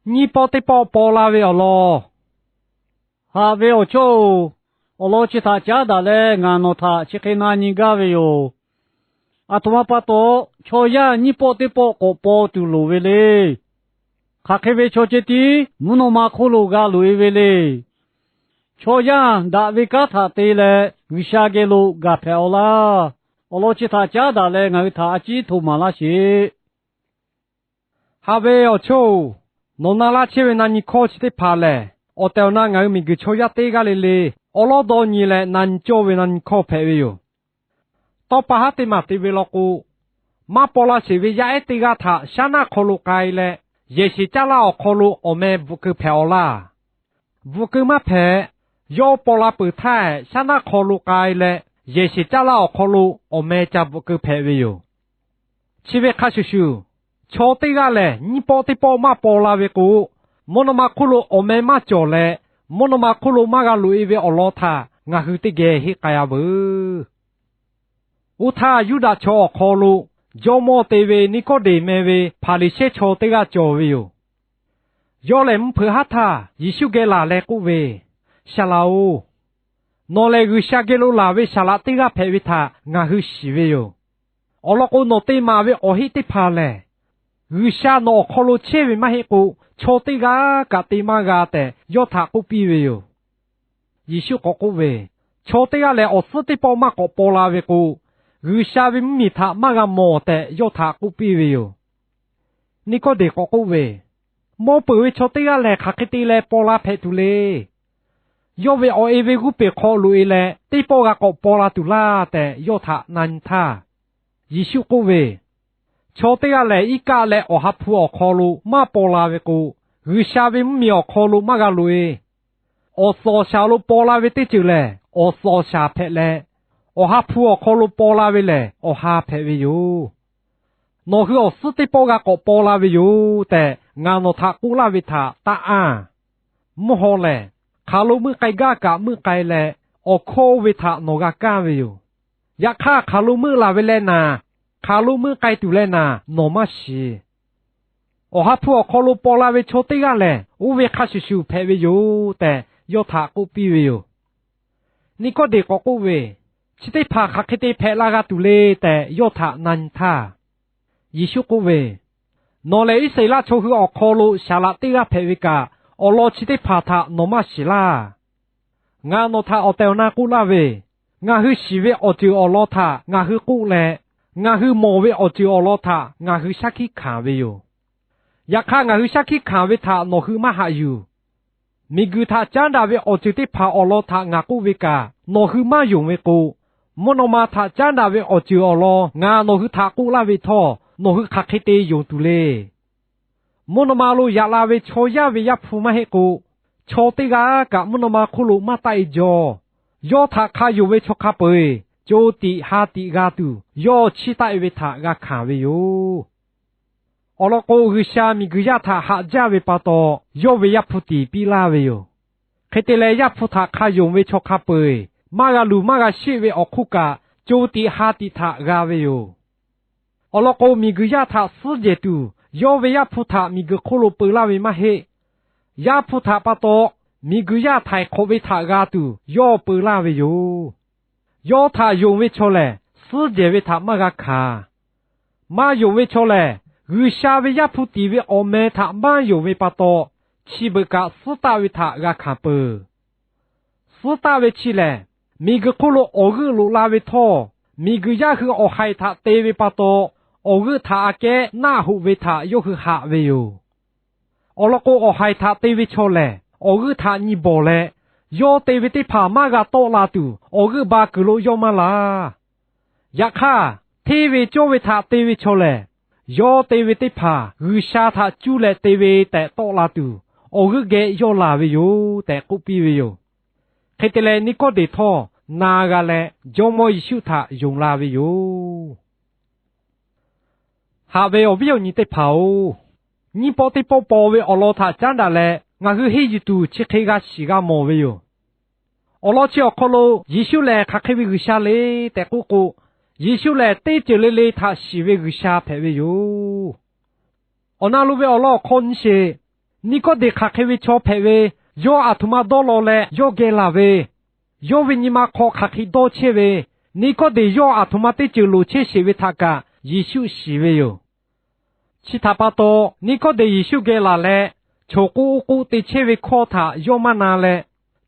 Nyiˇ pawˆ teˇ pawˆ paw la ve awˬ lawn. Haꞈ ve awˬ chawˇ-oˬ, awˬ lawn chi htaꞈ caˉ daꞈ leh ngaˬ nawˬ htaꞈ chi hk'e na nyi gaˇ ve yoˬ. Aˬ htoꞈ ma pa taw, chaw yaˇ nyiˇ pawˆ teˇ pawˆ k'awꞈ paw tuˬ loˍ ve le. Hk'aˬ hk'e ve chaw ceh tiˉ mvuhˇ naw ma hk'oˆ lo g'a loꞈ-e ve le. Chaw yaˇ daꞈ ve kanˉ htaꞈ te leh G'uiˬsha geh lo gaˬ hpehꞈ-aw laˇ. Awˬ lawn chi htaꞈ caˉ daꞈ leh ngaˬ hui htaꞈ a ciˉ htoꞈ maˍ laˇ sheˍ. Haꞈ ve awˬ chawˇ-oˬ, nawˬ na laˇ chehˇ ve na nyi hkawˇ chi teˇ hpaˍ lehˬ, awˬ tehˬ awˬ na ngaˬ hui miˬguiˬ chaw yaˇ teˇ g'aˇ le le awˉ lawˉ dawˇ nyi leh na nyi cawˇ ve na nyi hkawˇ hpehꞈ ve yoˬ. Tawˇ pa haˉ teˇ maˬ te ve law k'o, maˇ paw la sheˍ ve yaˇ ehˉ teˇ g'aˇ htaꞈ shaˉ naˆ hk'aw lo k'ai leh, yehˬ sheˍ caˇ laˇ awˬ hk'aw lo awˬ meh bvuhꞈ keu hpehꞈ-aw laˇ. Bvuhꞈ keu maˇ hpehꞈ. Yawˇ paw la peuˬ htaˇ, shaˉ naˆ hk'aw lo k'ai leh, yehˬ sheˍ caˇ laˇ awˬ hk'aw lo awˬ meh ca bvuhꞈ keu hpehꞈ ve yoˬ. Chi ve hk'a shuˍ shuˍ, chaw teˇ g'aˇ lehˬ nyiˇ pawˆ teˇ pawˆ maˇ paw la ve k'o, mvuhˇ naw ma hk'oˆ lo awˬ meh maˇ cawˬ leh, mvuhˇ naw ma hk'oˆ lo maˇ g'a loꞈ-e ve awˬ lawn htaꞈ ngaˬ hui teˇ geh henˇ k'ai-a veuˬ. Oˇ htaˇ, Yuˇdaꞈ chaw awˬ hk'aw lo jawˇmawˇ te ve Niˆkawˇdeˍ meh ve Hpaˍriˍsehˇ chaw teˇ g'aˇ cawˬ ve yoˬ. Yawˇ lehˬ mvuhˇ hpeuꞈ haˉ htaˇ Yeˍsuˆ geh laˬ leh k'oˆ ve, Saˍ laꞈ-oˬ, nawˬ lehˬ G'uiˬsha geh lo laˬ ve saˍ laꞈ teˇ g'aˇ hpehꞈ ve htaꞈ ngaˬ hui shiˍ ve yoˬ. Awˬ lawn k'o, nawˬ te maˍ ve awˬ heˆ teˇ hpaˍ lehˬ, G'uiˬsha nawˬ awˬ hk'aw lo chehˇ ve maˇ heˆ k'o, chaw teˇ g'aˇ kaꞈ te maˇ g'a tehꞈ yawˇ htaꞈ k'oˆ piˇ ve yoˬ. Yeˍsuˆ k'awꞈ k'oˆ ve, Chaw teˇ g'aˇ lehˬ, awˬ suhˉ teˇ pawˆ maˇ k'awꞈ paw la ve k'o, G'uiˬsha ve mvuhˇmiˬ htaꞈ maˇ g'a mawˬ tehꞈ yawˇ htaꞈ k'oˆ piˇ ve yoˬ. Niˆkawˇdeˍ k'awꞈ k'oˆ ve, Mawˇ peuˬ ve chaw teˇ g'aˇ lehˬ, hk'aˬ hk'e te leh paw la hpehꞈ tuˬ le. Yawˇ ve awˬ e ve g'oˇ peˬ hk'aw loꞈ-e leh, teˇ pawˆ g'a k'awꞈ paw la tuˬ laˇ tehꞈ yawˇ htaꞈ na nyi htaˇ, Yeˍsuˆ k'oˆ ve, Chaw teˇ g'aˇ lehˬ, iˉ kaˆ leh awˬ ha hpu awˬ hk'aw lo maˇ paw la ve k'o, G'uiˬsha ve mvuhˇmiˬ awˬ hk'aw lo maˇ g'a loꞈ-e. Awˬ suhˍ awˬ shaˍ lo paw la ve teˇ ceuˬ lehˬ, awˬ suhˍ awˬ shaˍ hpehꞈ leh, awˬ ha hpu awˬ hk'aw lo paw la ve lehˬ, awˬ ha hpehꞈ ve yoˬ. Nawˬ hui awˬ suhˉ teˇ pawˆ g'a k'awꞈ paw la ve yoˬ tehꞈ, ngaˬ nawˬ htaꞈ k'oˆ laˇ ve htaꞈ taˇ anˇ. Mvuhˇ haw lehˬ, hk'aˬ lo meuˆ k'ai gaˇ kaꞈ meuˆ k'ai leh, awˬ hkawˇ oˇ ve htaꞈ nawˬ g'a kaˇ ve yoˬ. Yaꞈ hk'aˇ, hk'aˬ lo meuˆ laˬ ve leh naˍ, hk'aˬ lo meuˆ k'ai tuˬ leh naˍ, nawˬ maˇ shiˍ. Awˬ ha hpu awˬ hk'aw lo paw la ve chaw teˇ g'aˇ lehˬ, oˇ ve hk'a shuˍ shuˍ hpehꞈ ve yoˬ tehꞈ, yawˇ htaꞈ k'oˆ piˇ ve yoˬ. Niˆkawˇdeˍ k'awꞈ k'oˆ ve, Chi teˇ hpaˍ hk'aˬ hk'e te hpehꞈ la g'a tuˬ le tehꞈ yawˇ htaꞈ na nyi htaˇ, Yeˍsuˆ k'oˆ ve, Nawˬ lehˬ Iˉsaˍreˍlaˆ chaw hui awˬ hk'aw lo saˍ laꞈ teˇ g'aˇ hpehꞈ ve kaꞈ, awˬ lawn chi teˇ hpaˍ htaꞈ nawˬ maˇ shiˍ laˇ. Ngaˬ nawˬ htaꞈ awˬ tehˬ awˬ na k'oˆ laˇ ve, ngaˬ hui shiˍ ve awˬ ceuˬ awˬ lawn htaꞈ ngaˬ hui k'oˆ leh, ngaˬ hui mawˬ ve awˬ ceuˬ awˬ lawn htaꞈ ngaˬ hui shaˉ hkiˆ hkanˍ ve yoˬ. Yaꞈ hk'aˇ, ngaˬ hui shaˉ hkiˆ hkanˍ ve htaꞈ nawˬ hui maˇ haꞈ yuˬ. Miˬguiˬ htaꞈ caˉ daꞈ ve awˬ ceuˬ teˇ hpaˍ awˬ lawn htaꞈ ngaˬ k'oˆ ve kaꞈ nawˬ hui maˇ yonˍ ve k'o, mvuhˇ naw ma htaꞈ caˉ daꞈ ve awˬ ceuˬ awˬ lawn ngaˬ nawˬ hui htaꞈ k'oˆ laˇ ve htawˇ, nawˬ hui hk'aˬ hk'e te yonˍ tuˬ le. Mvuhˇ naw ma lo yaꞈ la ve chaw yaˇ ve Yaˇ hpu maˇ heˆ k'o, chaw teˇ g'aˇ kaꞈ mvuhˇ naw ma hk'oˆ lo maˇ taˆ-e jaw. Yawˇ htaꞈ hk'a yonˍ ve chaw hk'a peu-eˬ co tiꞈ ha tiꞈ g'a tuˬ, yawˇ chiˇ taˆ-e ve htaꞈ g'a hkanˍ ve yoˬ. Awˬ lawn k'o, G'uiˬsha miˬguiˬ yaˇ htaꞈ haꞈ jaˇ ve pa taw, yawˇ ve Yaˇ hpu tiˍ piˇ laˇ ve yoˬ. Hk'e te leh, Yaˇ hpu htaꞈ hk'a yonˍ ve chaw hk'a peu-eˬ maˇ g'a luˬ maˇ g'a sheˆ ve awˬ hk'oˆ kaꞈ, co tiꞈ ha tiꞈ htaꞈ g'a ve yoˬ. Awˬ lawn k'o, miˬguiˬ yaˇ htaꞈ suhˉ jehˬ tuˬ, yawˇ ve Yaˇ hpu htaꞈ miˬguiˬ hk'oˆ lo peu laˇ ve maˇ heˆ. Yaˇ hpu htaꞈ pa taw, miˬguiˬ yaˇ htaiˍ hk'awꞈ ve htaꞈ g'a tuˬ yawˇ peu laˇ ve yoˬ. Yawˇ htaꞈ yonˍ ve chaw lehˬ, suhˉ jehˬ ve htaꞈ maˇ g'a hkanˍ. Maˇ yonˍ ve chaw lehˬ, G'uiˬsha ve Yaˇ hpu tiˍ ve awˬ meh htaꞈ maˇ yonˍ ve pa taw, chi beuꞈ kaꞈ suhˉ taˆ ve htaꞈ g'a hkanˍ peuˬ. Suhˉ taˆ ve chi lehˬ, miˬguiˬ hk'oˆ lo awˬ g'euˆ loꞈ la ve htawˇ, miˬguiˬ yaˇ hui awˬ haiˬ htaꞈ te ve pa taw, awˬ g'euˆ htaꞈ aꞈ kehˉ naˆ hoꞈ ve htaꞈ yawˇ hui haꞈ ve yoˬ. Awˬ lawn k'o, awˬ haiˬ htaꞈ te ve chaw lehˬ, awˬ g'euˆ htaꞈ nyi bawˬ leh, yawˇ te ve teˇ hpaˍ maˇ g'a tawˆ la tuˬ, awˬ g'euˆ ba kuiˬ lo yawˇ maˇ la. Yaꞈ hk'aˇ, hteˇ ve cawˇ ve htaꞈ te ve chaw lehˬ, yawˇ te ve teˇ hpaˍ G'uiˬsha htaꞈ cuˇ leh te ve tehꞈ tawˆ la tuˬ, awˬ g'euˆ geh yawˇ laˬ ve yoˬ tehꞈ k'oˆ piˇ ve yoˬ. Hk'e te leh, Niˆkawˇdeˍ htawˇ na g'a leh, Jawˇmawˇ Yeˍsuˆ htaꞈ yonˍ la ve yoˬ. Haꞈ ve awˬ viˉ awˬ nyi teˇ hpaˍ-oˬ, nyiˇ pawˆ teˇ pawˆ paw ve awˬ lawn htaꞈ caˉ daꞈ leh, ngaˬ hui henˇ yuˬ tuˬ chi hk'e g'a shiˍ g'a mawˬ ve yoˬ. Awˬ lawn chi awˬ hk'aw lo Yeˍsuˆ lehˬ hk'aˬ hk'e ve G'uiˬsha le tehꞈ k'oˆ k'o, Yeˍsuˆ lehˬ teˇ ceuˬ le le htaꞈ shiˍ ve G'uiˬsha hpehꞈ ve yoˬ. Awˬ na lo ve awˬ lawn awˬ hk'aw nyi sheˍ. Niˆkawˇdeˍ hk'aˬ hk'e ve chaw hpehꞈ ve, yawˇ aˬ htoꞈ ma dawˇ law leh yawˇ geh laˬ ve, yawˇ ve nyi ma hk'aw hk'aˬ hk'e dawˇ chehˇ ve, Niˆkawˇdeˍ yawˇ aˬ htoꞈ ma teˇ ceuˬ loˍ chehˇ sheˍ ve htaꞈ kaꞈ Yeˍsuˆ shiˍ ve yoˬ. Chi htaꞈ pa taw, Niˆkawˇdeˍ Yeˍsuˆ geh laˬ leh, choˬ k'oˆ oˇ k'oˆ te chehˇ ve hkawˇ htaꞈ yawˇ maˇ na leh,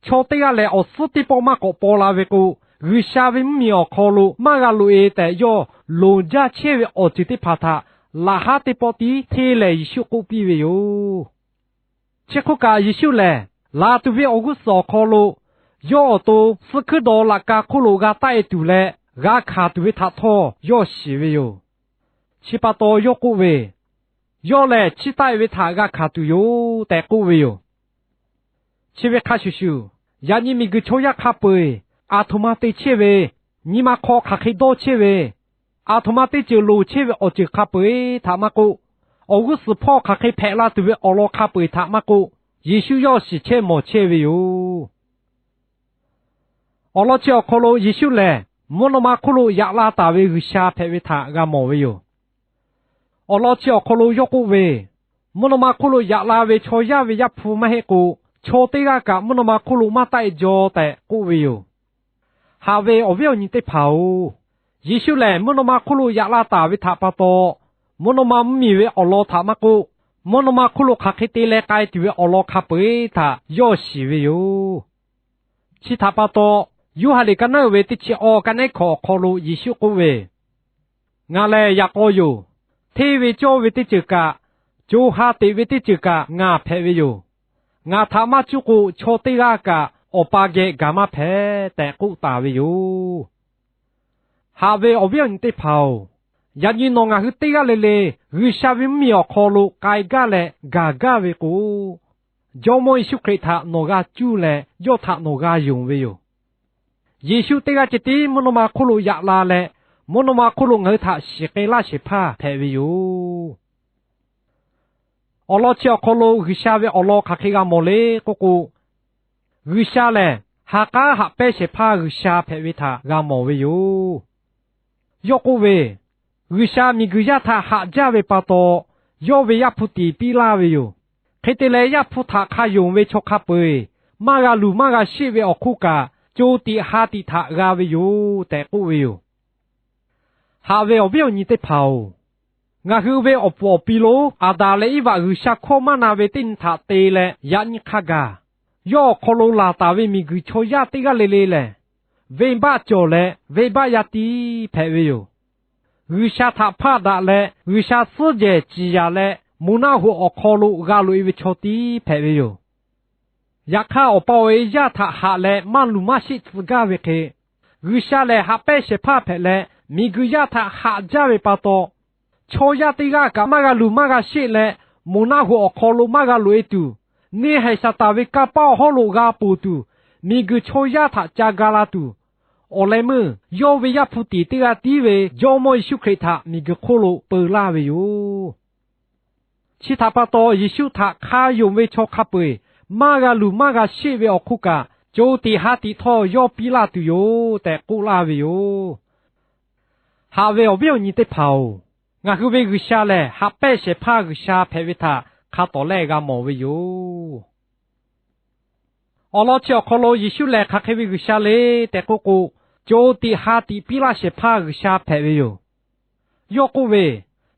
chaw teˇ g'aˇ lehˬ awˬ suhˉ teˇ pawˆ maˇ k'awꞈ paw la ve k'o, G'uiˬsha ve mvuhˇmiˬ awˬ hk'aw lo maˇ g'a loꞈ-e tehꞈ yawˇ loˍ jaˇ chehˇ ve awˬ ceuˬ teˇ hpaˍ htaꞈ laꞈ haˉ teˇ pawˆ tiˉ hteˇ lehˬ Yeˍsuˆ k'oˆ piˇ ve yoˬ. Chi hk'oˆ kaꞈ, Yeˍsuˆ lehˬ laˬ tuˬ ve awˬ g'uˇ suhˍ awˬ hk'aw lo yawˇ awˬ to suh hkuiˉ daw laꞈ ka hk'oˆ lo g'a taˆ-e tuˬ leh g'a hkanˍ tuˬ ve htaꞈ htawˇ yawˇ shiˍ ve yoˬ. Chi pa taw yawˇ k'oˆ ve, Yawˇ lehˬ chiˇ taˆ-e ve htaꞈ g'a hkanˍ tuˬ yoˬ tehꞈ k'oˆ ve yoˬ. Chi ve hk'a shuˍ shuˍ, yaꞈ nyi miˬguiˬ chaw yaˇ hk'a peu-eˬ aˬ htoꞈ ma te chehˇ ve, nyi ma hk'aw hk'aˬ hk'e dawˇ chehˇ ve, aˬ htoꞈ ma teˇ ceuˬ loˍ chehˇ ve awˬ ceuˬ hk'a peu-eˬ htaꞈ maˇ k'oˆ, awˬ g'uˇ suhˍ hpawˇ hk'aˬ hk'e hpehꞈ la tuˬ ve awˬ lawn hk'a peu-eˬ htaꞈ maˇ k'oˆ, Yeˍsuˆ yawˇ shiˍ chehˇ mawˬ chehˇ ve yoˬ. Awˬ lawn chi awˬ hk'aw lo Yeˍsuˆ lehˬ, mvuhˇ naw ma hk'oˆ lo yaꞈ la taˍ ve G'uiˬsha hpehꞈ ve htaꞈ g'a mawˬ ve yoˬ. Awˬ lawn chi awˬ hk'aw lo yawˇ k'oˆ ve, Mvuhˇ naw ma hk'oˆ lo yaꞈ la ve chaw yaˇ ve Yaˇ hpu maˇ heˆ k'o, chaw teˇ g'aˇ kaꞈ mvuhˇ naw ma hk'oˆ lo maˇ taˆ-e jaw tehꞈ k'oˆ ve yoˬ. Haꞈ ve awˬ viˉ awˬ nyi teˇ hpaˍ-oˬ, Yeˍsuˆ lehˬ mvuhˇ naw ma hk'oˆ lo yaꞈ la taˍ ve htaꞈ pa taw, mvuhˇ naw ma mvuhˇmiˬ ve awˬ lawn htaꞈ maˇ k'oˆ, mvuhˇ naw ma hk'oˆ lo hk'aˬ hk'e te leh k'ai tuˬ ve awˬ lawn hk'a peu-eˬ htaꞈ yawˇ shiˍ ve yoˬ. Chi htaꞈ pa taw, Yoˇhanˬ liꞈ ka naˉ uiˍ ve teˇ chi awˇ ka nehˉ hkawꞈ awˬ hk'aw lo Yeˍsuˆ k'oˆ ve, Ngaˬ lehˬ yaꞈ k'aw yoˬ. Hteˇ ve cawˇ ve teˇ ceuˬ kaꞈ, co ha teꞈ ve teˇ ceuˬ kaꞈ ngaˬ hpehꞈ ve yoˬ. Ngaˬ htaꞈ maˇ cuˇ k'o, chaw teˇ g'aˇ kaꞈ Awˬ pa geh gaˬ maˇ hpehꞈ tehꞈ k'oˆ taˍ ve yoˬ. Haꞈ ve awˬ viˉ awˬ nyi teˇ hpaˍ-oˬ, yaꞈ nyi nawˬ ngaˬ hui teˇ g'aˇ le le G'uiˬsha ve mvuhˇmiˬ awˬ hk'aw lo k'ai gaˇ leh gaˬ gaˇ ve k'o, Jawˇmawˇ Yeˍsuˆ Hkriꞈ htaꞈ nawˬ g'a cuˇ leh yawˇ htaꞈ nawˬ g'a yonˍ ve yoˬ. Yeˍsuˆ teˇ g'aˇ ceh tiˉ mvuhˇ naw ma hk'oˆ lo yaꞈ la leh, mvuhˇ naw ma hk'oˆ lo ngaˬ hui htaꞈ shiˍ k'ai laˇ shehˍ hpaˇ hpehꞈ ve yoˬ. Awˬ lawn chi awˬ hk'aw lo G'uiˬsha ve awˬ lawn hk'aˬ hk'e g'a mawˬ le k'oˆ k'o, G'uiˬsha lehˬ ha k'aˉ haꞈ pehnˇ shehˍ hpaˇ G'uiˬsha hpehꞈ ve htaꞈ g'a mawˬ ve yoˬ. Yawˇ k'oˆ ve, G'uiˬsha miˬguiˬ yaˇ htaꞈ haꞈ jaˇ ve pa taw, yawˇ ve Yaˇ hpu tiˍ piˇ laˇ ve yoˬ. Hk'e te leh, Yaˇ hpu htaꞈ hk'a yonˍ ve chaw hk'a peu-eˬ maˇ g'a luˬ maˇ g'a sheˆ ve awˬ hk'oˆ kaꞈ, co tiꞈ ha tiꞈ htaꞈ g'a ve yoˬ tehꞈ k'oˆ ve yoˬ. Haꞈ ve awˬ viˉ awˬ nyi teˇ hpaˍ-oˬ, ngaˬ hui ve awˬ puˍ awˬ pi lo Aˍdanˍ leh Iˉvaꞈ G'uiˬsha hkawˇ maˇ na ve teˇ nyi htaꞈ te leh yaꞈ nyi hk'a gaˬ, yawˇ awˬ hk'aw lo laˬ taˍ ve miˬguiˬ chaw yaˇ teˇ g'aˇ le le lehˬ, venˇbaˆ cawˬ leh venˇbaˆ yaˇ tiˉ hpehꞈ ve yoˬ. G'uiˬsha htaꞈ hpaˆ daꞈ leh G'uiˬsha suhˉ jehˬ ciˍ yanˍ leh, moˬ naˆ hoꞈ awˬ hk'aw lo g'a loꞈ-e ve chaw tiˉ hpehꞈ ve yoˬ. Yaꞈ hk'aˇ, awˬ pa awˬ e yaˇ htaꞈ haꞈ leh maˇ luˬ maˇ sheˆ tcuh gaˇ ve hk'e, G'uiˬsha lehˬ haꞈ pehnˇ shehˍ hpaˇ hpehꞈ leh, miˬguiˬ yaˇ htaꞈ haꞈ jaˇ ve pa taw, chaw yaˇ teˇ g'aˇ kaꞈ maˇ g'a luˬ maˇ g'a sheˆ leh, moˬ naˆ hoꞈ awˬ hk'aw lo maˇ g'a loꞈ-e tuˬ, neˇ haiˬ Saˍtanˍ ve kanˇ paˆ awˬ hawˉ lo g'a ponˬ tuˬ, miˬguiˬ chaw yaˇ htaꞈ ca ga la tuˬ, awˬ leh meuˇ yawˇ ve Yaˇ hpu tiˍ teˇ g'aˇ tiˉ ve Jawˇmawˇ Yeˍsuˆ Hkriꞈ htaꞈ miˬguiˬ hk'oˆ lo peu laˇ ve yoˬ. Chi htaꞈ pa taw, Yeˍsuˆ htaꞈ hk'a yonˍ ve chaw hk'a peu-eˬ maˇ g'a luˬ maˇ g'a sheˆ ve awˬ hk'oˆ kaꞈ, co tiꞈ ha tiꞈ htawˇ yawˇ piˇ laˇ tuˬ yoˬ tehꞈ k'oˆ laˇ ve yoˬ. Haꞈ ve awˬ viˉ awˬ nyi teˇ hpaˍ-oˬ, ngaˬ hui ve G'uiˬsha lehˬ haꞈ pehnˇ shehˍ hpaˇ G'uiˬsha hpehꞈ ve htaꞈ hk'a tawˍ lehˆ g'a mawˬ ve yoˬ. Awˬ lawn chi awˬ hk'aw lo Yeˍsuˆ lehˬ hk'aˬ hk'e ve G'uiˬsha le tehꞈ k'oˆ k'o, co tiꞈ ha tiꞈ piˇ laˇ shehˍ hpaˇ G'uiˬsha hpehꞈ ve yoˬ. Yawˇ k'oˆ ve,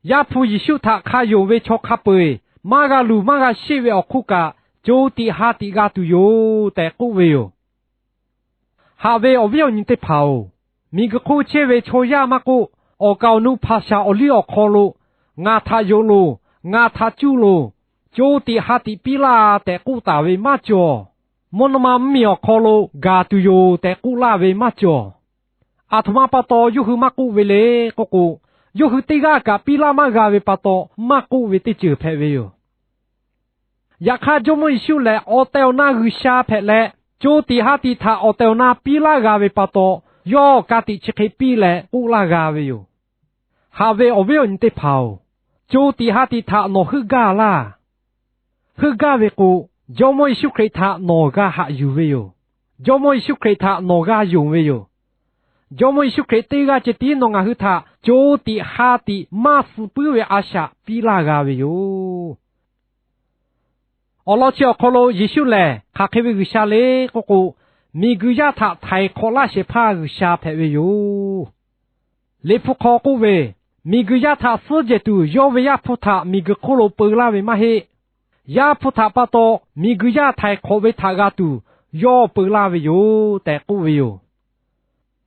Yaˇ hpu Yeˍsuˆ htaꞈ hk'a yonˍ ve chaw hk'a peu-eˬ maˇ g'a luˬ maˇ g'a sheˆ ve awˬ hk'oˆ kaꞈ, co tiꞈ ha tiꞈ g'a tuˬ yoˬ tehꞈ k'oˆ ve yoˬ. Haꞈ ve awˬ viˉ awˬ nyi teˇ hpaˍ-oˬ, miˬguiˬ hk'oˆ chehˇ ve chaw yaˇ maˇ k'oˆ, awˬ kaˍ awˬ nu hpaˍ shaˍ awˬ liˇ awˬ hk'aw lo ngaˬ htaꞈ yonˍ loˬ, ngaˬ htaꞈ cuˇ loˬ, co tiꞈ ha tiꞈ piˇ laˇ tehꞈ k'oˆ taˍ ve maˇ cawˬ. Mvuhˇ naw ma mvuhˇmiˬ awˬ hk'aw lo gaˬ tuˬ yoˬ tehꞈ k'oˆ laˇ ve maˇ cawˬ. Aˬ htoꞈ ma pa taw yawˇ hui maˇ k'oˆ ve le k'oˆ k'o, yawˇ hui teˇ g'aˇ kaꞈ piˇ laˇ maˇ g'a ve pa taw maˇ k'oˆ ve teˇ ceuˬ hpehꞈ ve yoˬ. Yaꞈ hk'aˇ, Jawˇmawˇ Yeˍsuˆ lehˬ awˬ tehˬ awˬ na G'uiˬsha hpehꞈ leh, co tiꞈ ha tiꞈ htaꞈ awˬ tehˬ awˬ na piˇ laˇ g'a ve pa taw, yawˇ ka tiꞈ chi hk'e piˇ leh k'oˆ laˇ g'a ve yoˬ. Haꞈ ve awˬ viˉ awˬ nyi teˇ hpaˍ-oˬ, co tiꞈ ha tiꞈ htaꞈ nawˬ heuˆ gaˇ laˇ. Heuˆ gaˇ ve k'o, Jawˇmawˇ Yeˍsuˆ Hkriꞈ htaꞈ nawˬ g'a haꞈ yuˬ ve yoˬ. Jawˇmawˇ Yeˍsuˆ Hkriꞈ htaꞈ nawˬ g'a yonˍ ve yoˬ. Jawˇmawˇ Yeˍsuˆ Hkriꞈ teˇ g'aˇ ceh tiˉ nawˬ ngaˬ hui htaꞈ co tiꞈ ha tiꞈ maˇ suh puiˉ ve a shaꞈ piˇ laˇ g'a ve yoˬ. Awˬ lawn chi awˬ hk'aw lo Yeˍsuˆ lehˬ hk'aˬ hk'e ve G'uiˬsha le k'oˆ k'o, miˬguiˬ yaˇ htaꞈ htaiˍ hk'awꞈ laˇ shehˍ hpaˇ G'uiˬsha hpehꞈ ve yoˬ. Liꞈ hpu hk'aw k'oˆ ve, miˬguiˬ yaˇ htaꞈ suhˉ jehˬ tuˬ yawˇ ve Yaˇ hpu htaꞈ miˬguiˬ hk'oˆ lo peu laˇ ve maˇ heˆ. Yaˇ hpu htaꞈ pa taw miˬguiˬ yaˇ htaiˍ hk'awꞈ ve htaꞈ g'a tuˬ yawˇ peu laˇ ve yoˬ tehꞈ k'oˆ ve yoˬ.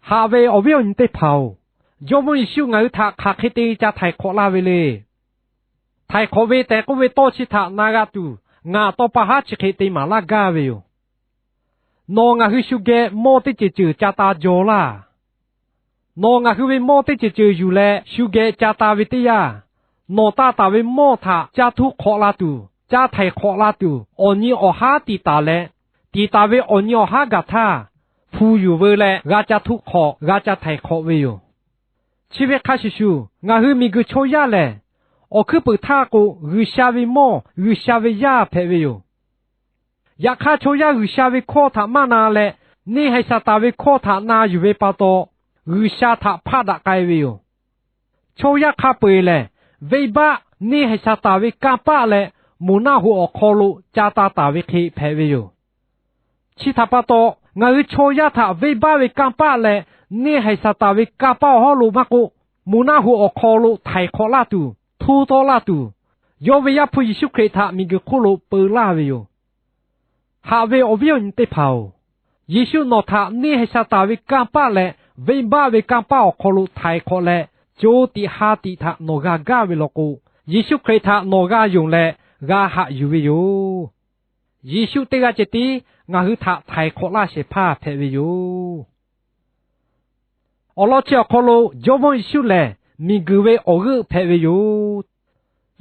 Haꞈ ve awˬ viˉ awˬ nyi teˇ hpaˍ-oˬ, Jawˇmawˇ Yeˍsuˆ ngaˬ hui htaꞈ hk'aˬ hk'e te ca htaiˍ hk'awꞈ laˇ ve le. Htaiˍ hk'awꞈ ve tehꞈ k'oˆ ve tawˇ chi htaꞈ na g'a tuˬ, ngaˬ taw pa haˉ chi hk'e te maˍ laˇ gaˇ ve yoˬ. Nawˬ ngaˬ hui shu geh mawˇ teˇ ceuˬ ceuˬ ca ta jaw laˇ. Nawˬ ngaˬ hui ve mawˇ teˇ ceuˬ ceuˬ yuˬ leh shu geh ca ta ve teˇ yanˇ, nawˬ ta taˍ ve mawˇ htaꞈ ca htuˆ hk'awꞈ la tuˬ, ca htaiˍ hk'awꞈ la tuˬ, awˬ nyi awˬ haˉ tiꞈ taˍ leh, tiꞈ taˍ ve awˬ nyi awˬ haˉ gaˬ htaˇ, hpu yuˬ veu leh g'a ca htuˆ hk'awꞈ, g'a ca htaiˍ hk'awꞈ ve yoˬ. Chi ve hk'a shuˍ shuˍ, ngaˬ hui miˬguiˬ chaw yaˇ lehˬ, awˬ hkuiˉ puiˍ htaˇ k'o, G'uiˬsha ve mawˇ, G'uiˬsha ve yaˇ hpehꞈ ve yoˬ. Yaꞈ hk'aˇ, chaw yaˇ G'uiˬsha ve hkawˇ htaꞈ maˇ na leh, neˇ haiˬ Saˍtanˍ ve hkawˇ htaꞈ na yuˬ ve pa taw, G'uiˬsha htaꞈ hpaˆ daꞈ k'ai ve yoˬ. Chaw yaˇ hk'a peu-eˬ lehˬ, venˇbaˆ neˇ haiˬ Saˍtanˍ ve kanˇ paˆ leh, moˬ naˆ hoꞈ awˬ hk'aw lo ca ta taˍ ve hk'e hpehꞈ ve yoˬ. Chi htaꞈ pa taw, ngaˬ hui chaw yaˇ htaꞈ venˇbaˆ ve kanˇ paˆ leh, neˇ haiˬ Saˍtanˍ ve kanˇ paˆ awˬ hawˉ lo maˇ k'oˆ, moˬ naˆ hoꞈ awˬ hk'aw lo htaiˍ hk'awꞈ laˇ tuˬ, hto tawˆ laˇ tuˬ, yawˇ ve Yaˇ hpu Yeˍsuˆ Hkriꞈ htaꞈ miˬguiˬ hk'oˆ lo peu laˇ ve yoˬ. Haꞈ ve awˬ viˉ awˬ nyi teˇ hpaˍ-oˬ, Yeˍsuˆ nawˬ htaꞈ neˇ haiˬ Saˍtanˍ ve kanˇ paˆ leh venˇbaˆ ve kanˇ paˆ awˬ hk'aw lo htaiˍ hk'awꞈ leh, co tiꞈ ha tiꞈ htaꞈ nawˬ g'a gaˇ ve law k'o, Yeˍsuˆ Hkriꞈ htaꞈ nawˬ g'a yonˍ leh g'a haꞈ yuˬ ve yoˬ. Yeˍsuˆ teˇ g'aˇ ceh tiˉ ngaˬ hui htaꞈ htaiˍ hk'awꞈ laˇ shehˍ hpaˇ hpehꞈ ve yoˬ. Awˬ lawn chi awˬ hk'aw lo Jawˇmawˇ Yeˍsuˆ lehˬ, miˬguiˬ ve awˬ g'euˆ hpehꞈ ve yoˬ.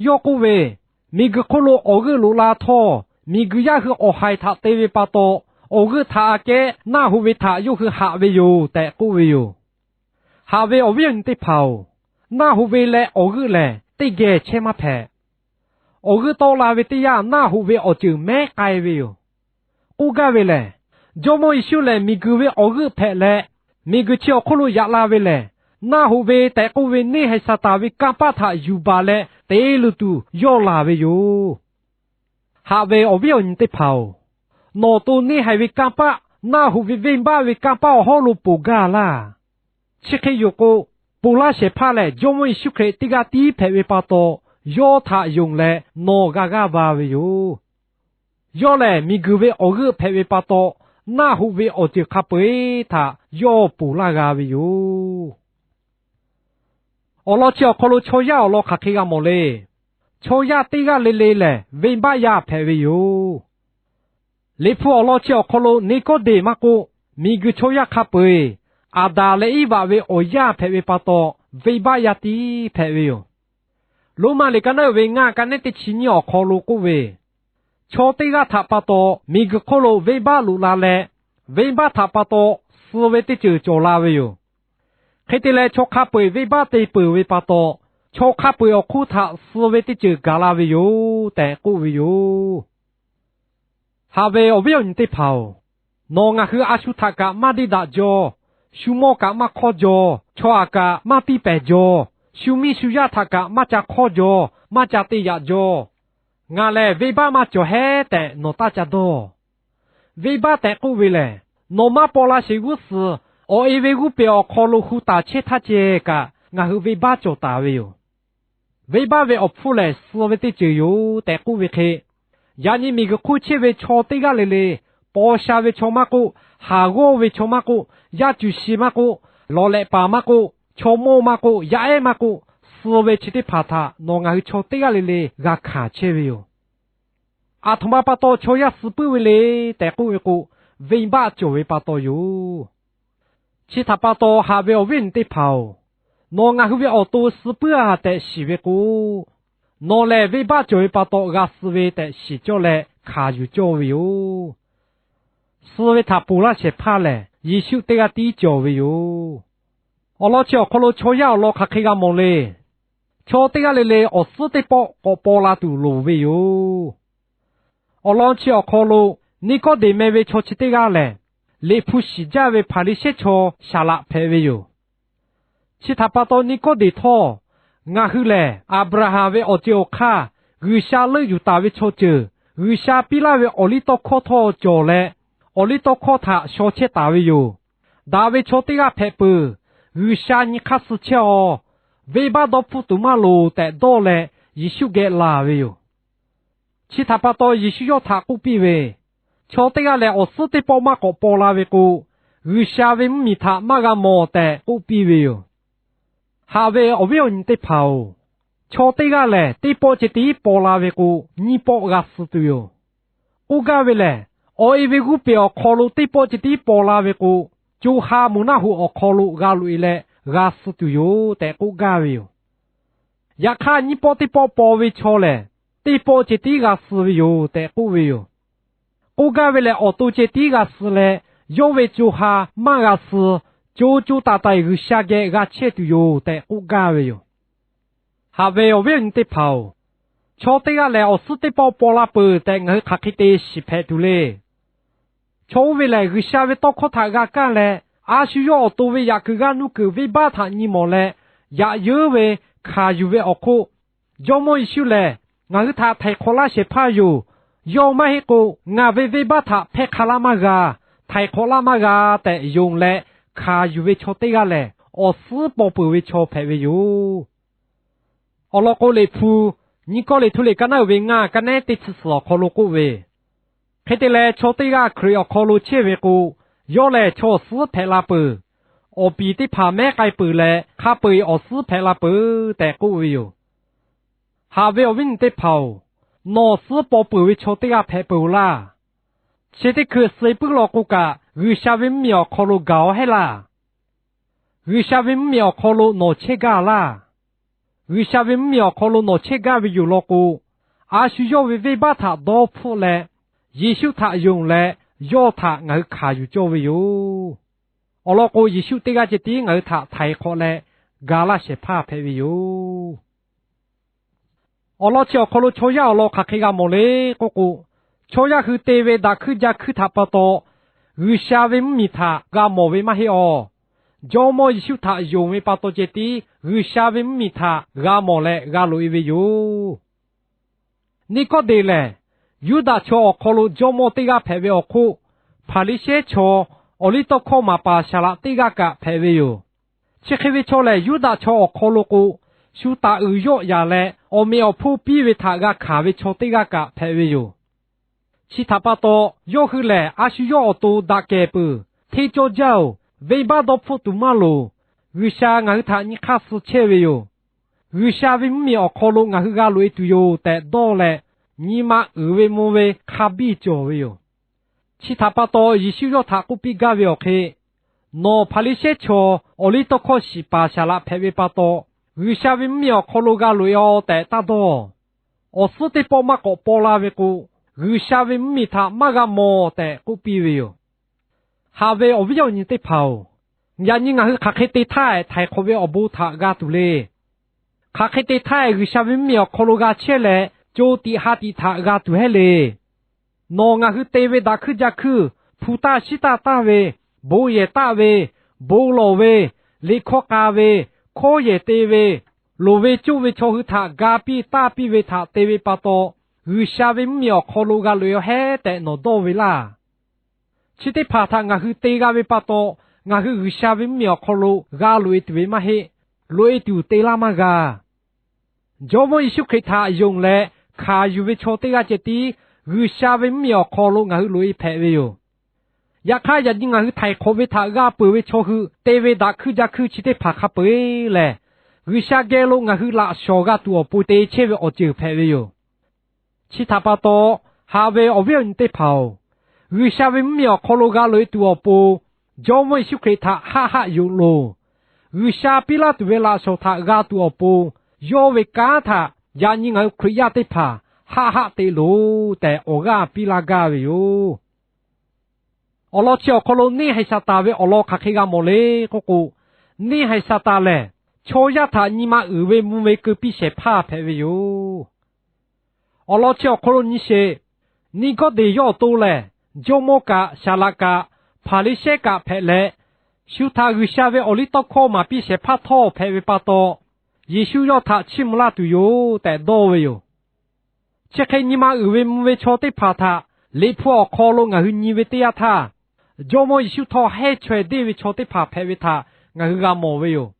Yawˇ k'oˆ ve, Miˬguiˬ hk'oˆ lo awˬ g'euˆ loꞈ la htawˇ, miˬguiˬ yaˇ hui awˬ haiˬ htaꞈ te ve pa taw, awˬ g'euˆ htaꞈ aꞈ kehˉ naˆ hoꞈ ve htaꞈ yawˇ hui haꞈ ve yoˬ tehꞈ k'oˆ ve yoˬ. Haꞈ ve awˬ viˉ awˬ nyi teˇ hpaˍ-oˬ, naˆ hoꞈ ve leh awˬ g'euˆ lehˬ, teˇ geh chehˇ maˇ hpehꞈ. Awˬ g'euˆ tawˆ la ve teˇ yanˇ, naˆ hoꞈ ve awˬ ceuˬ mehˉ k'ai ve yoˬ. K'oˆ gaˇ ve lehˬ, Jawˇmawˇ Yeˍsuˆ lehˬ miˬguiˬ ve awˬ g'euˆ hpehꞈ leh, miˬguiˬ chi awˬ hk'oˆ lo yaꞈ la ve lehˬ, naˆ hoꞈ ve tehꞈ k'oˆ ve neˇ haiˬ Saˍtanˍ ve kanˇ paˆ htaꞈ yuˬ baˬ leh te luˬ tuˬ yawˇ laˬ ve yoˬ. Haꞈ ve awˬ viˉ awˬ nyi teˇ hpaˍ-oˬ, nawˬ to neˇ haiˬ ve kanˇ paˆ, naˆ hoꞈ ve venˇbaˆ ve kanˇ paˆ awˬ hawˉ lo ponˬ gaˇ laˇ. Chi hk'e yoˬ k'o, ponˬ laˇ shehˍ hpaˇ lehˬ, Jawˇmawˇ Yeˍsuˆ Hkriꞈ teˇ g'aˇ tiˉ hpehꞈ ve pa taw, yawˇ htaꞈ yonˍ leh nawˬ g'a g'aˇ va ve yoˬ. Yawˇ lehˬ, miˬguiˬ ve awˬ g'euˆ hpehꞈ ve pa taw, naˆ hoꞈ ve awˬ ceuˬ hk'a peu-eˬ htaꞈ yawˇ ponˬ laˇ g'a ve yoˬ. Awˬ lawn chi awˬ hk'aw lo chaw yaˇ awˬ lawn hk'aˬ hk'e g'a mawˬ le. Chaw yaˇ teˇ g'aˇ le le lehˬ, venˇbaˆ yaˇ hpehꞈ ve yoˬ. Liꞈ hpu awˬ lawn chi awˬ hk'aw lo Niˆkawˇdeˍ maˇ k'oˆ, miˬguiˬ chaw yaˇ hk'a peu-eˬ, Aˍdanˍ leh Iˉvaꞈ ve awˬ yaˇ hpehꞈ ve pa taw, venˇbaˆ yaˇ tiˉ hpehꞈ ve yoˬ. Roˉmaꞈ liꞈ ka naˉ uiˍ ve ngaˇ ka nehˉ teˇ chi nyiˇ awˬ hk'aw lo k'oˆ ve, Chaw teˇ g'aˇ htaꞈ pa taw miˬguiˬ hk'oˆ lo venˇbaˆ loꞈ la leh, venˇbaˆ htaꞈ pa taw suh ve teˇ ceuˬ cawˬ la ve yoˬ. Hk'e te leh, chaw hk'a peu-eˬ venˇbaˆ te peuˬ ve pa taw, chaw hk'a peu-eˬ awˬ hk'oˆ htaꞈ suh ve teˇ ceuˬ gaˬ la ve yoˬ tehꞈ k'oˆ ve yoˬ. Haꞈ ve awˬ viˉ awˬ nyi teˇ hpaˍ-oˬ, nawˬ ngaˬ hui a shu htaꞈ kaꞈ maˇ deˇ daꞈ jaw, shu mawˇ kaꞈ maˇ hk'awˇ jaw, chaw aꞈ kaꞈ maˇ piˇ pehˍ jaw, shu miˇ shu yaˇ htaꞈ kaꞈ maˇ ca hk'awˇ jaw, maˇ ca te yaꞈ jaw. Ngaˬ lehˬ venˇbaˆ maˇ cawˬ hehˉ tehꞈ nawˬ taˇ ca dawˇ. Venˇbaˆ tehꞈ k'oˆ ve lehˬ, nawˬ maˇ paw la sheˍ g'uˇ suhˍ, awˬ e ve g'uˇ peˬ awˬ hk'aw lo hu taˍ chehˇ htaˇ ceh kaꞈ ngaˬ hui venˇbaˆ cawˬ taˍ ve yoˬ. Venˇbaˆ ve awˬ hpfuhˇ lehˬ, suh ve teˇ ceuˬ yoˬ tehꞈ k'oˆ ve hk'e, yaꞈ nyi miˬguiˬ hk'oˆ chehˇ ve chaw teˇ g'aˇ le le, paw sha ve chaw maˇ k'oˆ, haˍ g'awˇ ve chaw maˇ k'oˆ, yaˇ cuˬ shi maˇ k'oˆ, lawˬ lehꞈ paˍ maˇ k'oˆ, chaw mawˇ maˇ k'oˆ, yaˇ ehˉ maˇ k'oˆ, suh ve chi teˇ hpaˍ htaꞈ nawˬ ngaˬ hui chaw teˇ g'aˇ le le g'a hkanˍ chehˇ ve yoˬ. Aˬ htoꞈ ma pa taw chaw yaˇ suh puiˉ ve le tehꞈ k'oˆ ve k'o, venˇbaˆ cawˬ ve pa taw yoˬ. Chi htaꞈ pa taw, haꞈ ve awˬ viˉ awˬ nyi teˇ hpaˍ-oˬ, nawˬ ngaˬ hui ve awˬ to suh puiˉ-a tehꞈ shiˍ ve k'o, nawˬ lehˬ venˇbaˆ cawˬ ve pa taw g'a suh ve tehꞈ shiˍ cawˇ leh hkanˍ yuˬ cawˇ ve yoˬ. Suh ve htaꞈ ponˬ laˇ shehˍ hpaˇ lehˬ, Yeˍsuˆ teˇ g'aˇ tiˉ cawˬ ve yoˬ. Awˬ lawn chi awˬ hk'aw lo chaw yaˇ awˬ lawn hk'aˬ hk'e g'a mawˬ le. Chaw teˇ g'aˇ le le awˬ suhˉ teˇ pawˆ k'awꞈ paw la tuˬ loˍ ve yoˬ. Awˬ lawn chi awˬ hk'aw lo Niˆkawˇdeˍ meh ve chaw chi teˇ g'aˇ lehˬ, Liꞈ hpu shiˍ jaˇ ve Hpaˍriˍsehˇ chaw saˍ laꞈ hpehꞈ ve yoˬ. Chi htaꞈ pa taw Niˆkawˇdeˍ htawˇ, Ngaˬ hui lehˬ Aˍbraˍhanˍ ve awˬ ceuˬ awˬ hk'aˇ G'uiˬsha leuˆ yuˬ taˍ ve chaw ceuˬ G'uiˬsha piˇ laˇ ve awˬliˇtawˇhkawˇ htawˇ cawˬ leh, awˬliˇtawˇhkawˇ htaꞈ shaw chehˇ taˍ ve yoˬ. Daꞈ ve chaw teˇ g'aˇ hpehꞈ peuˬ. G'uiˬsha nyi hk'aˇ suh chehˇ-aw. Venˇbaˆ dawˇ hpfuhˆ tuˬ maˇ loˍ tehꞈ dawˇ leh, Yeˍsuˆ geh laˬ ve yoˬ. Chi htaꞈ pa taw Yeˍsuˆ yawˇ htaꞈ k'oˆ piˇ ve, Chaw teˇ g'aˇ lehˬ, awˬ suhˉ teˇ pawˆ maˇ k'awꞈ paw la ve k'o, G'uiˬsha ve mvuhˇmiˬ htaꞈ maˇ g'a mawˬ tehꞈ k'oˆ piˇ ve yoˬ. Haꞈ ve awˬ viˉ awˬ nyi teˇ hpaˍ-oˬ, chaw teˇ g'aˇ lehˬ, teˇ pawˆ ceh tiˉ paw la ve k'o, nyiˇ pawˆ g'a suh tuˬ yoˬ. K'oˆ gaˇ ve lehˬ, awˬ e ve g'oˇ peˬ awˬ hk'aw lo teˇ pawˆ ceh tiˉ paw la ve k'o, co ha moˍ naˆ hoꞈ awˬ hk'aw lo g'a loꞈ-e leh g'a suh tuˬ yoˬ tehꞈ k'oˆ gaˇ ve yoˬ. Yaꞈ hk'aˇ, nyiˇ pawˆ teˇ pawˆ paw ve chaw lehˬ, teˇ pawˆ ceh tiˉ g'a suh ve yoˬ tehꞈ k'oˆ ve yoˬ. K'oˆ gaˇ ve lehˬ, awˬ to ceh tiˉ g'a suh leh, yawˇ ve co ha maˇ g'a suh, co co taiˍ taiˍ G'uiˬsha geh g'a chehˇ tuˬ yoˬ tehꞈ k'oˆ gaˇ ve yoˬ. Haꞈ ve awˬ viˉ awˬ nyi teˇ hpaˍ-oˬ, chaw teˇ g'aˇ lehˬ, awˬ suhˉ teˇ pawˆ paw la peuˬ tehꞈ ngaˬ hui hk'aˬ hk'e te shiˍ hpehꞈ tuˬ le. Chaw oˇ ve lehˬ, G'uiˬsha ve tawˇ hkawˇ htaꞈ g'a kaˇ leh, a shu yawˇ awˬ to ve yaꞈ kuiˬ g'aˇ nuˇ kuiˬ venˇbaˆ htaꞈ nyi mawˬ leh, yaꞈ yeuˉ ve hkanˍ yuˬ ve awˬ hk'oˆ, Jawˇmawˇ Yeˍsuˆ lehˬ, ngaˬ hui htaꞈ htaiˍ hk'awꞈ laˇ shehˍ hpaˇ yoˬ. Yawˇ maˇ heˆ k'o, ngaˬ ve venˇbaˆ htaꞈ hpehˇ hk'a laˇ maˇ g'a, htaiˍ hk'awꞈ laˇ maˇ g'a tehꞈ yonˍ leh hkanˍ yuˬ ve chaw teˇ g'aˇ lehˬ, awˬ suhˉ paw peuˬ ve chaw hpehꞈ ve yoˬ. Awˬ lawn k'o, Liꞈ hpu nyiˇ Kawˇrenˍhtuˆ liꞈ ka naˉ uiˍ ve ngaˇ, ka nehˉ teˇ chi suhˍ awˬ hk'aw lo k'oˆ ve, Hk'e te leh, chaw teˇ g'aˇ Hkriꞈ awˬ hk'aw lo chehˇ ve k'o, yawˇ lehˬ chaw awˬ suhˉ hpehꞈ la peuˬ. Awˬ piˍ teˇ hpaˍ mehˉ k'ai peuˬ leh, hk'a peu-eˬ awˬ suhˉ hpehꞈ la peuˬ tehꞈ k'oˆ ve yoˬ. Haꞈ ve awˬ viˉ awˬ nyi teˇ hpaˍ-oˬ, nawˬ awˬ suhˉ paw peuˬ ve chaw teˇ g'aˇ hpehꞈ peuˬ-oˬ laˇ. Chi teˇ hkui suh puiˉ law k'o kaꞈ, G'uiˬsha ve mvuhˇmiˬ awˬ hk'aw lo gaˬ-aw hehˉ laˇ. G'uiˬsha ve mvuhˇmiˬ awˬ hk'aw lo nawˬ chehˇ gaˇ laˇ. G'uiˬsha ve mvuhˇmiˬ awˬ hk'aw lo nawˬ chehˇ gaˇ ve yoˬ law k'o, a shu yawˇ ve venˇbaˆ htaꞈ dawˇ hpfuhˆ leh, Yeˍsuˆ htaꞈ yonˍ leh, yawˇ htaꞈ ngaˬ hui hkanˍ yuˬ cawˇ ve yoˬ. Awˬ lawn k'o, Yeˍsuˆ teˇ g'aˇ ceh tiˉ ngaˬ hui htaꞈ htaiˍ hk'awꞈ leh gaˬ laˇ shehˍ hpaˇ hpehꞈ ve yoˬ. Awˬ lawn chi awˬ hk'aw lo chaw yaˇ awˬ lawn hk'aˬ hk'e g'a mawˬ le k'oˆ k'o, chaw yaˇ hui te ve daꞈ hkuiˇ jaˇ hkuiˇ htaꞈ pa taw, G'uiˬsha ve mvuhˇmiˬ htaꞈ g'a mawˬ ve maˇ heˆ awˬ. Jawˇmawˇ Yeˍsuˆ htaꞈ yonˍ ve pa taw ceh tiˉ G'uiˬsha ve mvuhˇmiˬ htaꞈ g'a mawˬ leh g'a loꞈ-e ve yoˬ. Niˆkawˇdeˍ lehˬ, Yuˇdaꞈ chaw awˬ hk'aw lo jawˇmawˇ teˇ g'aˇ hpehꞈ ve awˬ hk'oˆ, Hpaˍriˍsehˇ chaw awˬliˇtawˇhkawˇ maˍ paˍ saˍ laꞈ teˇ g'aˇ kaꞈ hpehꞈ ve yoˬ. Chi hk'e ve chaw lehˬ, Yuˇdaꞈ chaw awˬ hk'aw lo k'o, shu taˍ uiˍ yawˆ yaˍ leh awˬ meꞈ awˬ hponˇ piˇ ve htaꞈ g'a hkanˍ ve chaw teˇ g'aˇ kaꞈ hpehꞈ ve yoˬ. Chi htaꞈ pa taw, yawˇ hui lehˬ a shu yawˇ awˬ to daꞈ kehˬ peuˬ, hteˇ cawˇ jaˇ-oˬ, venˇbaˆ dawˇ hpfuhˆ tuˬ maˇ loˍ, G'uiˬsha ngaˬ hui htaꞈ nyi hk'aˇ suh chehˇ ve yoˬ. G'uiˬsha ve mvuhˇmiˬ awˬ hk'aw lo ngaˬ hui g'a loꞈ-e tuˬ yoˬ tehꞈ dawˇ leh, nyi ma uiˍ ve mvuh ve hk'a biˇ cawˬ ve yoˬ. Chi htaꞈ pa taw, Yeˍsuˆ yawˇ htaꞈ k'oˆ piˇ gaˇ ve awˬ hk'e, Nawˬ Hpaˍriˍsehˇ chaw awˬliˇtawˇhkawˇ shiˍ paˍ saˍ laꞈ hpehꞈ ve pa taw, G'uiˬsha ve mvuhˇmiˬ awˬ hk'aw lo g'a loꞈ-e-aw tehꞈ taˇ dawˇ. Awˬ suhˉ teˇ pawˆ maˇ k'awꞈ paw la ve k'o, G'uiˬsha ve mvuhˇmiˬ htaꞈ maˇ g'a mawˬ tehꞈ k'oˆ piˇ ve yoˬ. Haꞈ ve awˬ viˉ awˬ nyi teˇ hpaˍ-oˬ, yaꞈ nyi ngaˬ hui hk'aˬ hk'e te htaˇ htaiˍ hk'awꞈ ve awˬ bon htaꞈ g'a tuˬ le. Hk'aˬ hk'e te htaˇ G'uiˬsha ve mvuhˇmiˬ awˬ hk'aw lo g'a chehˇ leh, co tiꞈ ha tiꞈ htaꞈ g'a tuˬ hehˉ le. Nawˬ ngaˬ hui te ve daꞈ hkuiˇ jaˇ hkuiˇ, hpu taˇ shiˉ taˇ taˇ ve, bon yehˬ taˆ ve, bon lawˬ ve, liꞈ hkawˇ k'a ve, hkawˇ yehˬ te ve, loˍ ve coˇ ve chaw hui htaꞈ ga piˇ taˇ piˇ ve htaꞈ te ve pa taw, G'uiˬsha ve mvuhˇmiˬ awˬ hk'aw lo g'a loꞈ-e-aw hehˉ tehꞈ nawˬ dawˇ ve laˇ. Chi teˇ hpaˍ htaꞈ ngaˬ hui te g'a ve pa taw, ngaˬ hui G'uiˬsha ve mvuhˇmiˬ awˬ hk'aw lo g'a loꞈ-e tuˬ ve maˇ heˆ. Loꞈ-e tuˬ te laˇ maˇ g'a. Jawˇmawˇ Yeˍsuˆ Hkriꞈ htaꞈ yonˍ leh hkanˍ yuˬ ve chaw teˇ g'aˇ ceh tiˉ G'uiˬsha ve mvuhˇmiˬ awˬ hk'aw lo ngaˬ hui loꞈ-e hpehꞈ ve yoˬ. Yaꞈ hk'aˇ, yaꞈ nyi ngaˬ hui htaiˍ hk'awꞈ ve htaꞈ g'a peuˬ ve chaw hui te ve daꞈ hkuiˇ jaˇ hkuiˇ chi teˇ hpaˍ hk'a peu-eˬ lehˬ, G'uiˬsha geh lo ngaˬ hui laꞈ shawˍ g'a tuˬ awˬ pon te chehˇ ve awˬ ceuˬ hpehꞈ ve yoˬ. Chi htaꞈ pa taw, haꞈ ve awˬ viˉ awˬ nyi teˇ hpaˍ-oˬ, G'uiˬsha ve mvuhˇmiˬ awˬ hk'aw lo g'a loꞈ-e tuˬ awˬ pon, Jawˇmawˇ Yeˍsuˆ Hkriꞈ htaꞈ haˆ haˆ yonˍ loˬ. G'uiˬsha piˇ laˇ tuˬ ve laꞈ shawˍ htaꞈ g'a tuˬ awˬ pon, yawˇ ve kanˉ htaꞈ yaꞈ nyi ngaˬ hui Hkriꞈ yaˇ teˇ hpaˍ haˆ haˆ te loˬ tehꞈ awˬ g'aˇ piˇ laˇ gaˇ ve yoˬ. Awˬ lawn chi awˬ hk'aw lo neˇhaiˬ Saˍtanˍ ve awˬ lawn hk'aˬ hk'e g'a mawˬ le k'oˆ k'o, neˇhaiˬ Saˍtanˍ lehˬ chaw yaˇ htaꞈ nyi ma uiˍ ve mvuh ve keu piˇ shehˍ hpaˇ hpehꞈ ve yoˬ. Awˬ lawn chi awˬ hk'aw lo nyi sheˍ. Niˆkawˇdeˍ yawˇ awˬ to lehˬ, jawˇmawˇ kaꞈ, saˍ laꞈ kaꞈ, Hpaˍriˍsehˇ kaꞈ hpehꞈ leh, shu htaꞈ G'uiˬsha ve awˬliˇtawˇhkawˇ maˍ piˇ shehˍ hpaˇ htawˇ hpehꞈ ve pa taw, Yeˍsuˆ yawˇ htaꞈ chiˇ mvuh laˇ tuˬ yoˬ tehꞈ dawˇ ve yoˬ. Chi hk'e nyi ma uiˍ ve mvuh ve chaw teˇ hpaˍ htaꞈ Liꞈ hpu awˬ hk'aw lo ngaˬ hui nyi ve teˇ yanˇ htaˇ, Jawˇmawˇ Yeˍsuˆ htawˇ hehnˇ chaweh deˇ ve chaw teˇ hpaˍ hpehꞈ ve htaꞈ ngaˬ hui g'a mawˬ ve yoˬ.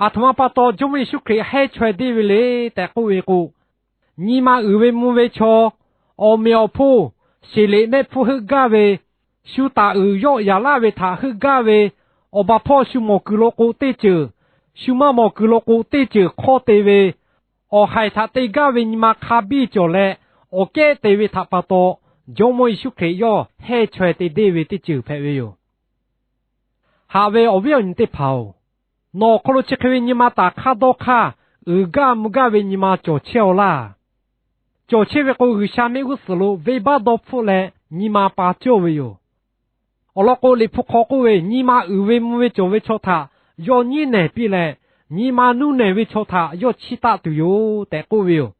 Aˬ htoꞈ ma pa taw Jawˇmawˇ Yeˍsuˆ Hkriꞈ hehnˇ chaweh deˇ ve le tehꞈ k'oˆ ve k'o, nyi ma uiˍ ve mvuh ve chaw, awˬ meꞈ awˬ hponˇ, sheˍ leꞈ mehˆ hpfuhˇ heuˆ gaˇ ve, shu taˍ uiˍ yawˆ yaˍ laˇ ve htaꞈ heuˆ gaˇ ve, awˬ baˬ hpawˇ shu mawˬ kuiˬ lo k'o teˇ ceuˬ, shu maˇ mawˬ kuiˬ lo k'o teˇ ceuˬ hk'awˇ te ve, awˬ haiˬ htaꞈ te gaˇ ve nyi ma hk'a biˇ cawˬ leh, awˬ kehˉ te ve htaꞈ pa taw, Jawˇmawˇ Yeˍsuˆ Hkriꞈ yawˇ hehnˇ chaweh te deˇ ve teˇ ceuˬ hpehꞈ ve yoˬ. Haꞈ ve awˬ viˉ awˬ nyi teˇ hpaˍ-oˬ, nawˬ awˬ hk'aw lo chi hk'e ve nyi ma taˍ hk'aˇ dawˇ hk'aˇ uiˍ gaˇ mvuh gaˇ ve nyi ma cawˬ chehˇ-aw laˇ. Cawˬ chehˇ ve k'o, G'uiˬsha mehˆ g'uˇ suhˍ lo venˇbaˆ dawˇ hpfuhˆ leh nyi ma pa cawˇ ve yoˬ. Awˬ lawn k'o, Liꞈ hpu hk'aw k'oˆ ve, nyi ma uiˍ ve mvuh ve cawˬ ve chaw htaꞈ yawˇ nyiˉ nehˬ piˇ leh, nyi ma nuˇ nehˬ ve chaw htaꞈ yawˇ chiˇ taˆ tuˬ yoˬ tehꞈ k'oˆ ve yoˬ.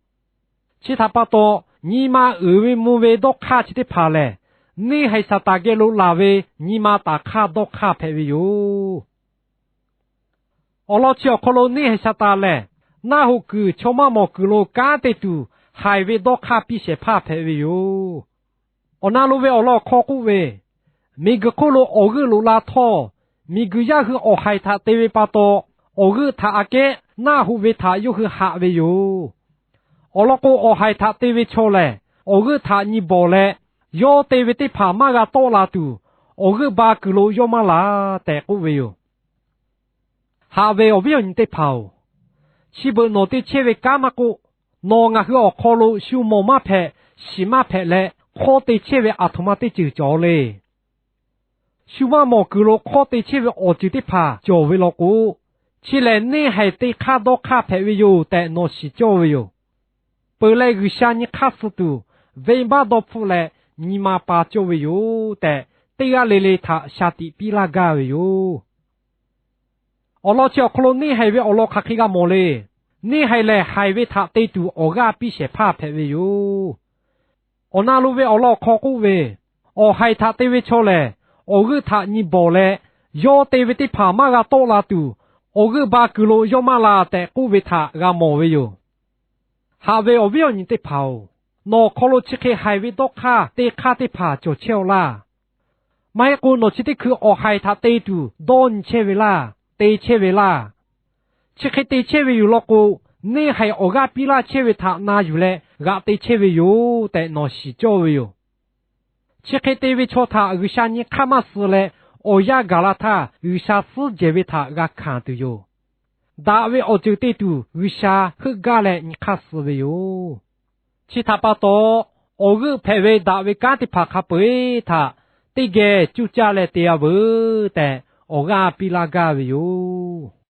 Chi htaꞈ pa taw, nyi ma uiˍ ve mvuh ve dawˇ hk'aˇ chi teˇ hpaˍ lehˬ, neˇ haiˬ Saˍtanˍ geh lo laˬ ve nyi ma taˍ hk'aˇ dawˇ hk'aˇ hpehꞈ ve yoˬ. Awˬ lawn chi awˬ hk'aw lo neˇ haiˬ Saˍtanˍ lehˬ, naˆ hoꞈ kuiˬ chaw maˇ mawˬ kuiˬ lo kanˉ te tuˬ haiˬ ve dawˇ hk'aˇ piˇ shehˍ hpaˇ hpehꞈ ve yoˬ. Awˬ na lo ve awˬ lawn awˬ hk'aw k'oˆ ve, miˬguiˬ hk'oˆ lo awˬ g'euˆ loꞈ la htawˇ, miˬguiˬ yaˇ hui awˬ haiˬ htaꞈ te ve pa taw, awˬ g'euˆ htaꞈ aꞈ kehˉ naˆ hoꞈ ve htaꞈ yawˇ hui haꞈ ve yoˬ. Awˬ lawn k'o, awˬ haiˬ htaꞈ te ve chaw lehˬ, awˬ g'euˆ htaꞈ nyi bawˬ leh, yawˇ te ve teˇ hpaˍ maˇ g'a tawˆ la tuˬ, awˬ g'euˆ ba kuiˬ lo yawˇ maˇ la tehꞈ k'oˆ ve yoˬ. Haꞈ ve awˬ viˉ awˬ nyi teˇ hpaˍ-oˬ, chi beuꞈ nawˬ te chehˇ ve kanˉ maˇ k'oˆ, nawˬ ngaˬ hui awˬ hk'aw lo shu mawˬ maˇ hpehꞈ, shiˍ maˇ hpehꞈ leh, hk'awˇ te chehˇ ve aˬ htoꞈ ma teˇ ceuˬ cawˬ le. Shu maˇ mawˬ kuiˬ lo hk'awˇ te chehˇ ve awˬ ceuˬ teˇ hpaˍ cawˬ ve law k'o, chi lehˬ neˇ haiˬ te hk'aˇ dawˇ hk'aˇ hpehꞈ ve yoˬ tehꞈ nawˬ shiˍ cawˇ ve yoˬ. Peuˬ leh G'uiˬsha nyi hk'aˇ suh tuˬ, venˇbaˆ dawˇ hpfuhˆ leh nyi ma pa cawˇ ve yoˬ tehꞈ, teˇ g'aˇ le le htaꞈ shaˍ tiꞈ piˇ laˇ gaˇ ve yoˬ. Awˬ lawn chi awˬ hk'aw lo neˇ haiˬ ve awˬ lawn hk'aˬ hk'e g'a mawˬ le. Neˇ haiˬ lehˬ, haiˬ ve htaꞈ te tuˬ awˬ g'aˇ piˇ shehˍ hpaˇ hpehꞈ ve yoˬ. Awˬ na lo ve awˬ lawn awˬ hk'aw k'oˆ ve, awˬ haiˬ htaꞈ te ve chaw lehˬ, awˬ g'euˆ htaꞈ nyi bawˬ leh, yawˇ te ve teˇ hpaˍ maˇ g'a tawˆ la tuˬ, awˬ g'euˆ ba kuiˬ lo yawˇ maˇ la tehꞈ k'oˆ ve htaꞈ g'a mawˬ ve yoˬ. Haꞈ ve awˬ viˉ awˬ nyi teˇ hpaˍ-oˬ, nawˬ awˬ hk'aw lo chi hk'e haiˬ ve dawˇ hk'aˇ te hk'aˇ teˇ hpaˍ cawˬ chehˇ-aw laˇ. Maˇ heˆ k'o, nawˬ chi teˇ hkui awˬ haiˬ htaꞈ te tuˬ dawˇ nyi chehˇ ve laˇ, te chehˇ ve laˇ. Chi hk'e te chehˇ ve yoˬ law k'o, neˇ haiˬ awˬ g'aˇ piˇ laˇ chehˇ ve htaꞈ na yuˬ leh g'aꞈ te chehˇ ve yoˬ tehꞈ nawˬ shiˍ cawˇ ve yoˬ. Chi hk'e te ve chaw htaꞈ G'uiˬsha nyi hk'aˇ maˇ suh leh, awˬ yanˇ gaˬ la htaˇ G'uiˬsha suhˉ jehˬ ve htaꞈ g'a hkanˍ tuˬ yoˬ. Daꞈ ve awˬ ceuˬ te tuˬ G'uiˬsha heuˆ gaˇ leh nyi hk'aˇ suh ve yoˬ. Chi htaꞈ pa taw, awˬ g'euˆ hpehꞈ ve daꞈ ve kanˉ teˇ hpaˍ hk'a peu-eˬ htaꞈ teˇ geh cuˇ caˇ leh te-a veuˬ tehꞈ, awˬ g'aˇ piˇ laˇ gaˇ ve yoˬ.